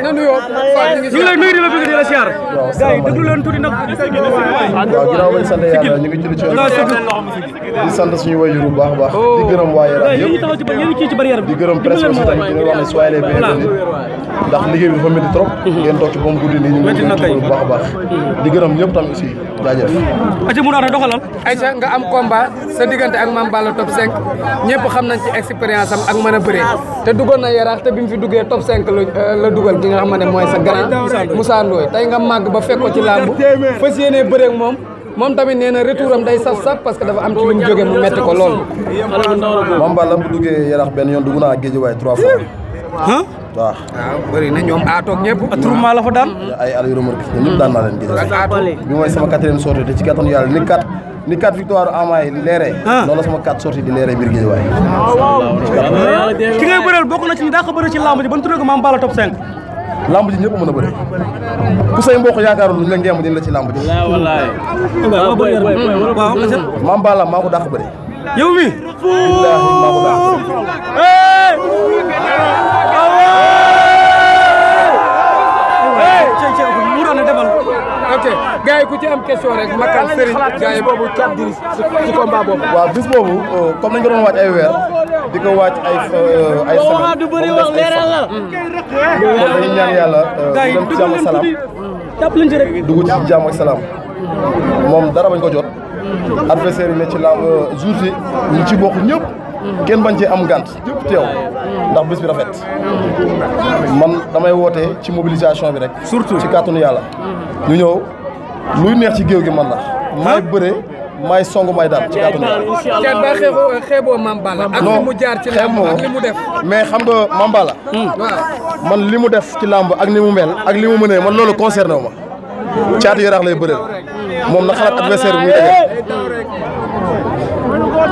na nuyoo ñu ngi lay nuyu di la bëgg di la siyaar gars yi déglu leen tuuti nag waaw ginnaaw bañ sant yàlla ñu ngi julli ci di sant suñu waajur bu baax a baax di gërëm waa Yaraax yëpp di gërëm presse aussi tamit di leen wax ne soyez les bienvenus ndax liggéey bi dafa métti trop ngeen toog ci ba mu guddi nii ñu ngi ci bu baax a baax di gërëm ñëpp tamit aussi jaajëf aca mu doxalal Aïcha nga am combat sa diggante ak Mame Balla top 5 ñëpp xam nañ ci expérience am ak mën a bëree te duggoon na Yaraax te bi mu fi duggee top 5 la dugal ki nga xam ne mooy sa grand Moussa Ndoye tey nga màgg ba fekk ko ci làmb fas yéenee bëree ak moom tamit nee na retour am day saf-saf parce que dafa am ci lu mu jógee mu metti ko lool. Mame Balla bu duggee Yaraax benn yoon dugg naa Guédiawaye 3 fois. waaw bëri na ñoom aatoog ñëpp. tourment la fa daan. ay Aliou Remarque ñëpp daan naa leen Guédiawaye. bi mooy sama 4e sortie te ci kattanu yàlla ni 4 victoire Ama yi leeree. noonu la sama 4 sortie di leeree biir Guédiawaye. ki ngay bëreel bokk na ci ñi daa ko bëri ci lamb ji ba ñu tuddee ko Mame Balla top 5. lamb ji ñëpp mën a bëri ku say mbokk yaakaarul luñ la ngeem dina la ci lamb ji. waaw Mame Balla maa ko dàq bëri. yow mi. billaahi maa ko dàq ok gars yi ku ci am question rek Makan Serigne gars yi boobu cat di ci combat boobu. waaw bis boobu comme nañ ko doon waaj ay weer di ko waaj ay semaine comme des ay fan. kon dañuy ñaan yàlla dem ci jàmm ak salaam dugg ci jàmm ak salaam moom dara bañ ko jot. adversaire yi ne ci la jour yi ñu ci bokk ñëpp. kenn bañ cee am gànt ñëpp teew ndax bis bi rafet man damay woote ci mobilisation bi rek. surtout ci kàttanu yàlla. ñu ñëw luy neex ci géew gi man la. maay bëre maay song maay daal ci kàttanu yàlla. kenn ba xeeboo Mame Balla ak li mu jaar ci lamb ak li mu def. mais xam nga Mame Balla. man li mu def ci lamb ak ni mu mel ak li mu mënee man loolu concerné wu ma. Caatu Yaraax lay bëreel moom na xalaat adversaire bi muy dajee.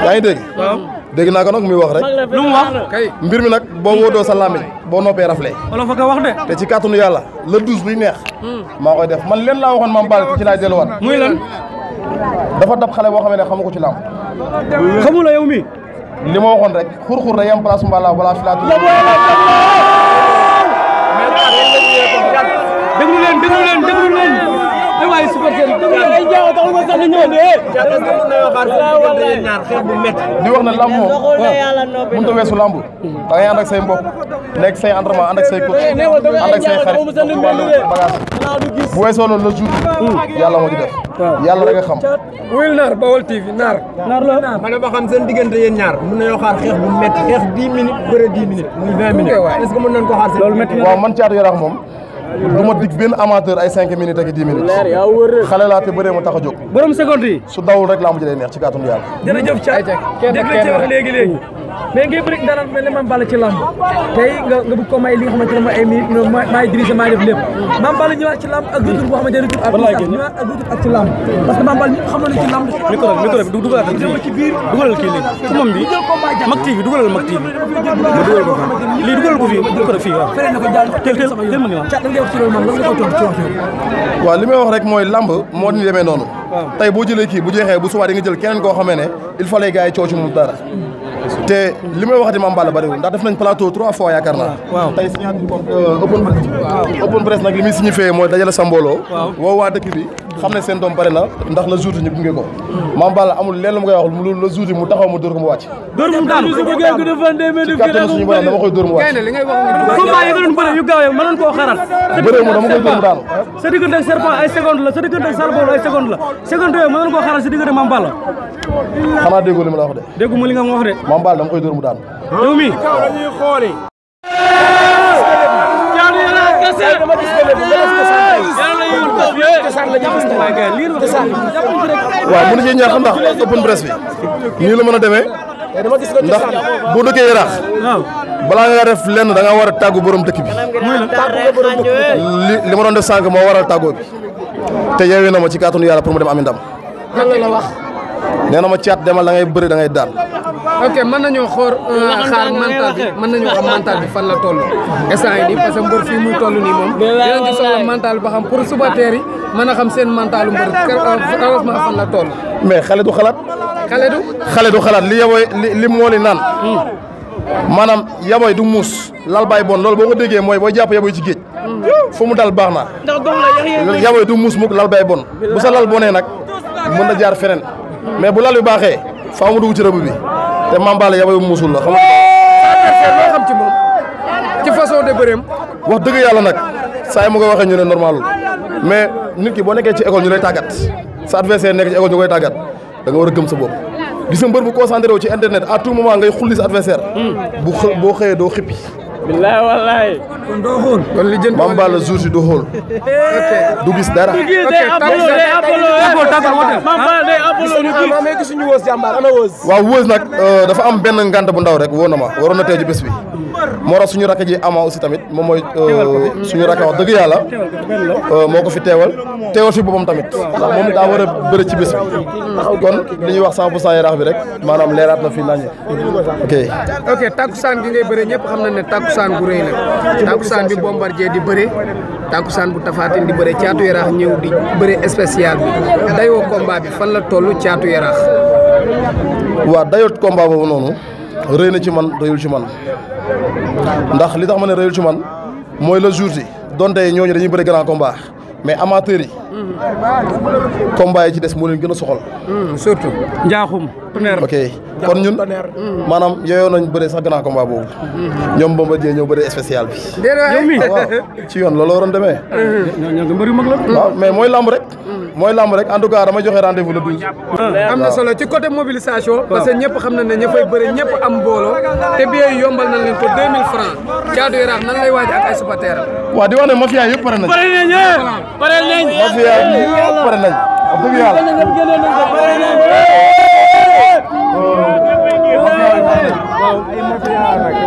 yaa ngi dégg. dégg naa ko nag muy wax rek. lu mu wax kay. mbir mi nag boo wóodoo sa làmmiñ boo noppee rafle. wala fa ko wax de. te ci kàttanu yàlla le 12 luy neex. maa koy def man leen laa waxoon Mame Balla ci laay delluwaat. muy lan. dafa dab xale boo xam ne xamu ko ci làmb. xamu la yow mi. li ma waxoon rek xur-xur da yem place Mballa balaa fi laa tudd. déglu leen. ay waay supporter yi déglu leen ay jaaw taxul nga sax ñëw de. di wax ne lamb moom mënut a weesu lamb da ngay ànd ak say mbokk nekk say entraînement ànd ak say coach ànd ak say xarit ci wàllu bagage bu weesoo loolu la jour yàlla moo ci def yàlla rek nga xam. wuyul naar Baol TV naar la ma ne ba xam seen diggante yéen ñaar mën nañoo xaar xeex bu métti xeex 10 minutes bëre 10 minutes muy 20 minutes est-ce que mën nañ ko xaar seen loolu métti waaw man Caatu Yaraax moom du ma dig benn amateur ay 5 minutes ak 10 minutes xale laa te bëree ma tax a jóg borom seconde yi su dawul rek laa mujj day neex ci kàttanu yàlla. jërëjëf Thiat dégg nga ci wax léegi mais ngay bëri dara mel ne Mame Balla ci lamb tey nga bëgg ko may li nga xamante ne mooy ay minutes maay dirigé maay def lépp Mame Balla ñëwaat ci lamb ak retour boo xamante ne retour ak ci lamb parce que Mame Balla ñëpp xam nañu ci lamb micro bi dugalal ci biir dugalal kii léegi ci moom bi Mak TV dugalal Mak TV ma dugal ko fi lii dugalal ko fii micro fii waaw fere na ko jàll teel ma ngi wax Thiat da ngay wax ci loolu man lan nga ko tontu ci wax waaw li may wax rek mooy lamb moo di demee noonu tey boo jëlee kii bu jeexee bu subaa di nga jël keneen koo xamee ne il fallait gars yi coow ci moom dara te li may waxati Mame Balla bariwul ndax def nañ plateau 3 fois yaakaar naa. waaw tey signature open presse nag li muy signifié mooy dajale sa mbooloo. woo waa dëkk bi xam ne seen doom pare na ndax la jour ñu gunge ko. Mame Balla amul lenn lu mu koy wax lu la jour mu taxaw mu dóor ko mu wàcc. dóor mu daanu ci kàttanu suñu borom dama koy dóor mu wàcc. combat yi nga doon bëre yu gaaw yow mënoon koo xaaraat. bëree mu dama koy dóor mu daanu. sa diggante ak Serpent ay seconde la sa diggante ak Sarbolo ay seconde la seconde yooyu mënoon koo xaaraat sa diggante Mame Balla. xanaa déggoo li ma la wax de. déggu ma li nga wax de. Mame Balla dama koy dóor mu daanu. yow mi dañuy xooli waaw mënu ci ñaax ndax open presse bi nii la mën a demee ndax boo dëkkee Yaraax balaa nga def lenn da nga war a tàggu borom dëkk bi li ma doon def sànq moo waral tàggoo bi te yeewee na ma ci kàttanu yàlla pour mu dem am ndam. lan la wax nee na ma Thiat demal da ngay bëri da ngay daan. ok mën nañoo xaar mental bi mën nañoo xam mental bi fan la toll instant yi nii parce que mbër fii muy toll nii moom dinañ ci soxla mental ba xam pour subateer yi mën a xam seen mentalu mbër heureusement fan la toll. mais xale du xalaat. xale du xalaat li yaboy li mooli naan. maanaam yaboy du muus lal baay bon loolu boo ko déggee mooy booy jàpp yaboy ci géej. fu mu dal baax na yaboy du muus mukk lal bay bon bu sa lal bonee nag mën na jaar feneen mais bu lal bi baaxee faaw mu dugg ci rëbb bi te Mame Balla yaboy muusul la loo xam ci moom ci façon de bëreem wax dëgg yàlla nag saa yi mu koy waxee ñu ne normalul mais nit ki boo nekkee ci école ñu lay tàggat sa adversaire nekk ci école ñu koy tàggat da nga war a gëm sa bopp gis nga mbër bu concentré wu ci internet à tout moment ngay xulli sa adversaire boo xëyee doo xippi billaay wallaay kon doo xool kon li jënd Mame Balla jour si du xool du gis dara mais gisuñu Weuz jàmbaar ana Weuz waaw Weuz nag dafa am benn ngànt bu ndaw rek woo na ma waroon na teew ci bés bi moo tax suñu rakk ji ama aussi tamit moom mooy suñu rakk wax dëgg yàlla moo ko fi teewal fi boppam tamit ndax moom daa war a bëri ci bés bi kon li ñuy wax 100% Yaraax bi rek maanaam leeraat na fi nañu ok takkusaan gi ngay bëre ñëpp xam na ne takkusaan gu rëy la takkusaan bi Bombardier di bëre takkusaan bu Tapha Tine di bëre Caatu Yaraax ñëw di bëre spécial bi dayoo combat bi fan la toll Caatu Yaraax waaw dayoo combat boobu noonu rëy na ci man rëyul ci man ndax li tax ma ne rëyul ci man mooy le jour yi donte ñooñu dañuy bëri grand combat mais amateurs yi combat yi ci des moo leen gën a soxal surtout njaaxum ok kon ñun maanaam yooyoon nañ bëri sax grand combat boobu ñoom Bombardier ñëw bëri spécial bi waaw ci yoon loolu waroon demee ñoo mbëri mag la waaw mais mooy lamb rek en tout cas dama joxe rendez-vous le 12 am na solo ci côté mobilisation parce que ñëpp xam na ne ña fay bëri ñëpp am mbooloo te billet yi yombal nañ leen ko 2000 francs Caatu Yaraax nan lay waaj ak ay supporters waaw di wax ne mafia yëpp pare nañ mafia yëpp pare nañ wax dëgg yàlla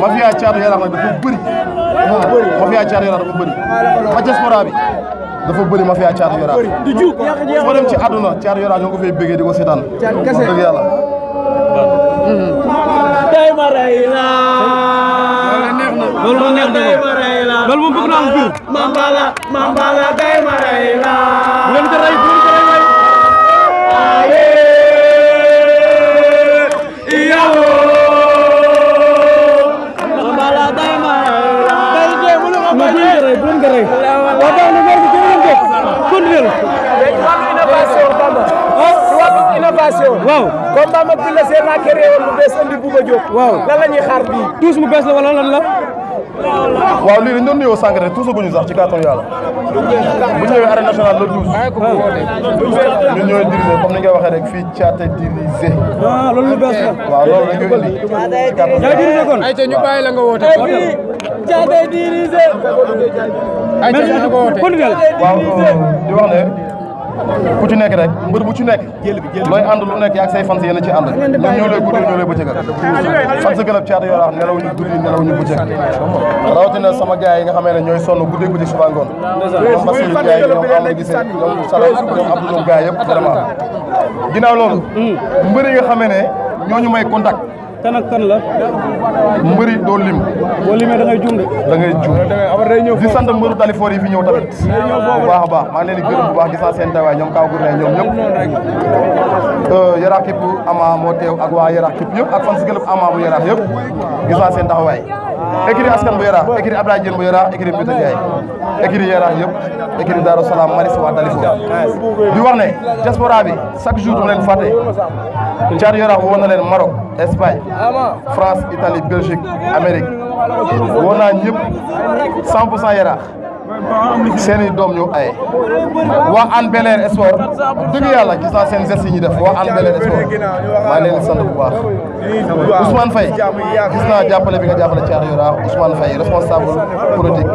mafia Caatu Yaraax nag dafa bëri mafia Caatu Yaraax dafa bëri ba diaspora bi dafa bëri mafia Caatu Yaraax foo dem ci àdduna Caatu Yaraax ñoo ko fay bëggee di ko seetaan wax dëgg yàlla day ma rey la loolu moo neex na loolu moom bëgg naa am biir Mame Balla day ma rey la bu leen ko rey waaw combat mag bi la seen naa créé woon lu bees andi Bouba Diop waaw lan la ñuy xaar bii tuus mu bees la wala lan la waaw lii dañ doon nuyoo sànq rek tuusaguñu sax ci kàttanu yàlla bu ñëwee arène nationale le 12 ñun ñooy dirigé comme ni nga waxee rek fii caate dirigé loolu lu bees la waaw loolu dañ koy indi ci kàttanu yaa dirigé kon ay te ñu bàyyi la nga woote caate dirigé ay te ñu ko woote waaw di wax ne ku ci nekk rek mbër bu ci nekk looy ànd lu nekk yaag say fans yéen a ci ànd ñoom ñoo lay guddi ñoo lay bëccëgal fans club Caatu Yaraax nelaw ñu guddi nelaw ñu bëccëg rawatina sama gars yi nga xamee ne ñooy sonn guddi guddi suba ngoon ñoom Bassirou Ndiaye ñoom Amadou Gissé ñoom Salah ñoom Abdou ñoom gars yëpp vraiment ginnaaw loolu mbër yi nga xamee ne ñooñu may contact kan ak kan la mbëri doo lim boo limee da ngay juum de da ngay juum di sant mbëru Dalifor yi fi ñëw tamit bu baax a baax maa ngi leen di gërëm bu baax gis naa seen tawaay ñoom kaw gur ne ñoom ñëpp Yaraax képp ama moo teew ak waa Yaraax képp yëpp ak fan si gëlëb ama bu Yaraax yëpp gis naa seen taxawaay écurie askan bu Yaraax écurie Abdoulaye Diène bu Yaraax écurie Mbita Ndiaye écurie Yaraax yëpp écurie Darou Salam Maris waa Dalifor di wax ne diaspora bi chaque jour dama leen fàtte Caatu Yaraax woo na leen Maroc Espagne France Italie Belgique Amérique woo naa ñëpp 100% Yaraax seeni doom ñu ay waa Hann Bel-Air Sport dëgg yàlla gis naa seen geste yi ñuy def waa Hann Bel-Air Sport maa ngi leen di sant bu baax Ousmane Faye gis naa jàppale bi nga jàppale Caatu Yaraax Ousmane Faye responsable politique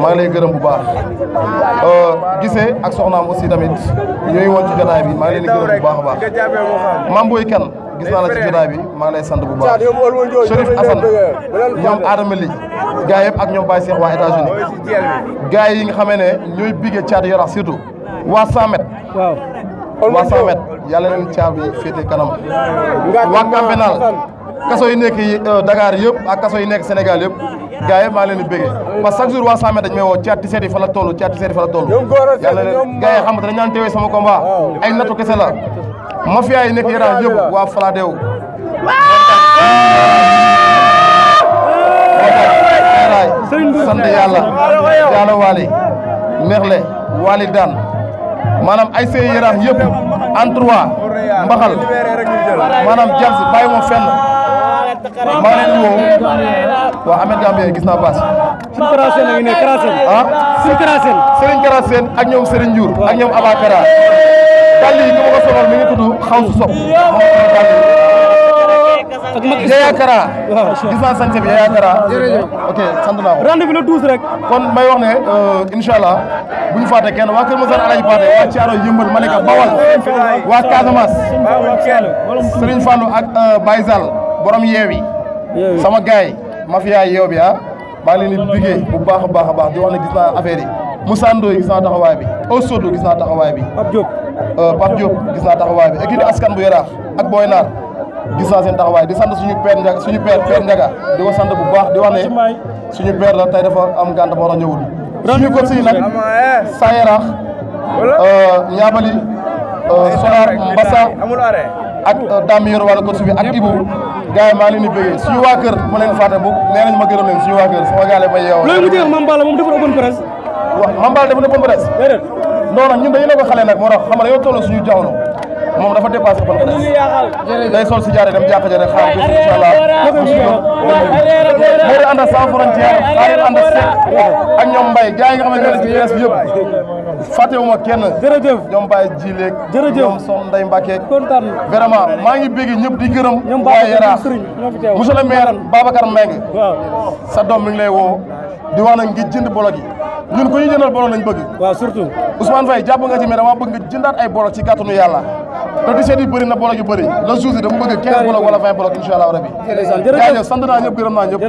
maa ngi lay gërëm bu baax gisee ak soxnaam aussi tamit ñooy woon ci jotaay bi maa ngi leen di gërëm bu baax a baax Mame Boye Kane gis naa la ci jotaay bi maa ngi lay sant bu baax Chérif Assane ñoom Adama Ly gars yëpp ak ñoom Baye Cheikh waa États-Unis gars yi nga xamee ne ñooy bigee Caatu Yaraax surtout waa 100 mètres waaw waa 100 mètres yàlla leen caabi féete kanam waa Camp Pénal kaso yi nekk Dakar yëpp ak kaso yi nekk Sénégal yëpp gars yëpp maa leen di bëggee parce que chaque jour waa 100 mètres dañ may woo caati seet yi fa la toll caati seet yi fa la toll yàlla leen gars yi xam nga dañ naan teewee sama combat ay nattu kese la mafia yi nekk Yaraax yëpp waa Faladew sant yàlla yàlla waali neexle waali daan maanaam ay see yaraax yëpp en trois mbaxal maanaam jams bàyyi ma fenn maa leen di woo waa Ahmed Gambien gis naa baas suñu Karaseen a ngi ne Karaseen suñu Karaseen Serigne Karaseen ak ñoom Serigne Ndiour ak ñoom Abakara dàll yi ki ma ko solal mi ngi tudd xaw su sob Yaya Kara gis naa sañse bi Yaya Kara ok sant naa ko rendez-vous le 12 rek kon may wax ne inshallah bu ñu fàtte kenn waa Kër Masar Alaji Paate waa Thiaro Yëmbal Malika Bawal waa Casamance Serigne Fallou ak Baye Sall borom yeewi sama gaay mafia yeew bi maa ngi leen di bigee bu baax a baax di wax ne gis naa affaire yi Moussa Ndoye gis naa taxawaay bi Osodo gis naa taxawaay bi Pape Diop gis naa taxawaay bi équipe askan bu yaraax ak Boy Naar gis naa seen taxawaay di sant suñu père Ndiaga père Ndiaga di ko sant bu baax di wax ne suñu père la tey dafa am gànt moo tax ñëwul suñu coach yi nag saa yaraax ñaabali Sonar Mbassa ak Dame yor wala coach bi ak Ibou gars yi maa leen di bëggee suñu waa kër ma leen fàtte bu nee nañ ma gërëm leen suñu waa kër sama gaale may yeewoo loolu mu jeex Mame Balla moom deful open press wax Mame Balla deful open press non nag ñun dañu ne ko xale nag moo tax xam nga yow toll suñu jamono moom dafa dépassé open press day sol si jaare dem jàkka ja rek xaar bis inshallah moo di ànd ak sans frontière xaaral ànd ak Seck ak ñoom Mbaye gars yi nga xamante ne ci presse bi yëpp fàttewuma kenn jërëjëf ñoom Baye Jileeg jërëjëf ñoom Son Ndeye Mbacke kontaan vraiment maa ngi bégg ñëpp di gërëm ñoom waaye Yaraax Babacar monsieur le maire Babacar Mbengue waaw sa doom mi ngi lay woo di wax nag ngi jënd bolok yi ñun ko ñu jëndal bolok lañ bëgg waaw surtout Ousmane Faye jàpp nga ci mais dama bëgg nga jëndaat ay bolok ci kàttanu yàlla te di seet yi bëri na bolok yu bëri la jour yi dama bëgg 15 bolok wala 20 bolok incha allah rabi jaajëf sant naa ñëpp gërëm naa ñëpp